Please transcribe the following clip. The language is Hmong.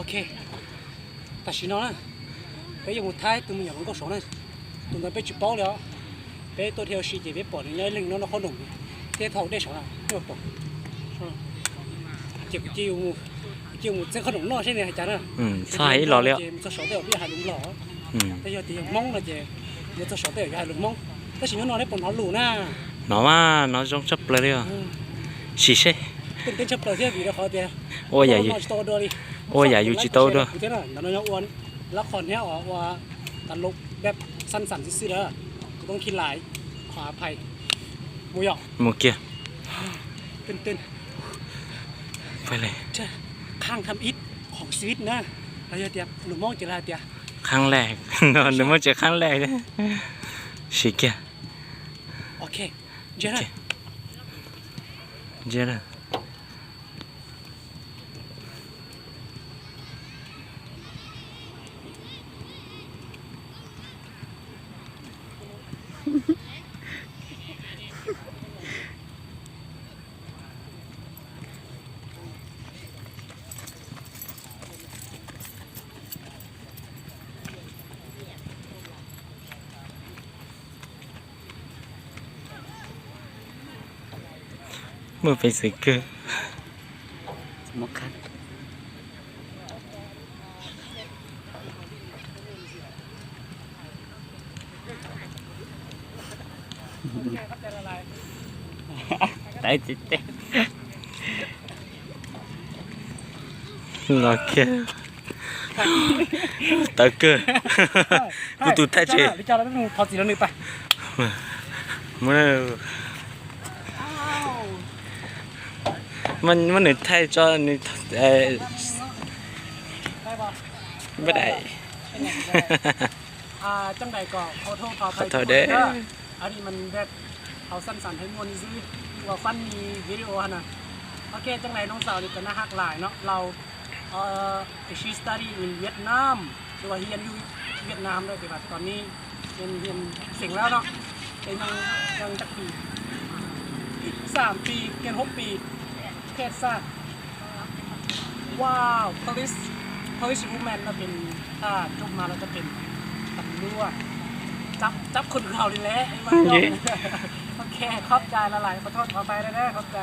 Ok, tam sim no na, peb yuav mus thaij tus me nyuam hluas nkauj saud na. Tus ntawd peb tsis paub li os. Peb tuaj dhia ua si ces peb pom nws nyob ib leeg nyob noj qhob noom thiab thauj dej saud na, peb pom. Ces kuv cia mus txeeb qhob noom noj seb nws hais cas na. Txhob hais ib los li os. Mus txog saud tej zaum peb yuav hais lus Nplog. Tej yog tias yog Hmoob no ces mus txog saud tej zaum yuav hais lus Hmoob. Tab sis nyob no neb puas hnov lus na? Hnov mas, hnov zoo tshaj plaws li os. Sim seb. Tseeb tshaj plaws thiab vim rau qhov tias ua yam yus tsis tau ua dua li. Ua yam yus tsis tau ua dua. Ntawm no nyob ua lab qhos hniab os, ua tas lub npeb xab xam xwb xwb lawm. Kuv toob khib lais, qhov a phais. Mus yom. Mus kiag. Khang tham ib qhov xwb na, los yog tias lus Hmoob ces lawv hais tias khang lej, lus Hmoob ces khang lej. Sim kiag. Ok, ntsia na. Muaj peev xwm kawg. Los kiag. Tawv kawg. Kuv tus thaij tsis. Muab nws thaij tso nws. Qhov thaum deb. Hauv xab xam hais muaj xwb, ua funny video na. Ok, cov ntawm no xaus li cov na hab lais no, los she study in Vietnam, los hiam yug Vietnam lawm tias tod ne, hiam xeem lawm no, ces yeej cov pis, xam pis, hiam hub pis, phet xam. Wow, police, police woman นะ เป็น ถ้าจบมาแล้วจะเป็นตำรวจ จับ จับคนเรานี่แหละ ไอ้บ้า Ok, ขอบใจหลายๆ ขอโทษขออภัยด้วยนะ ขอบใจ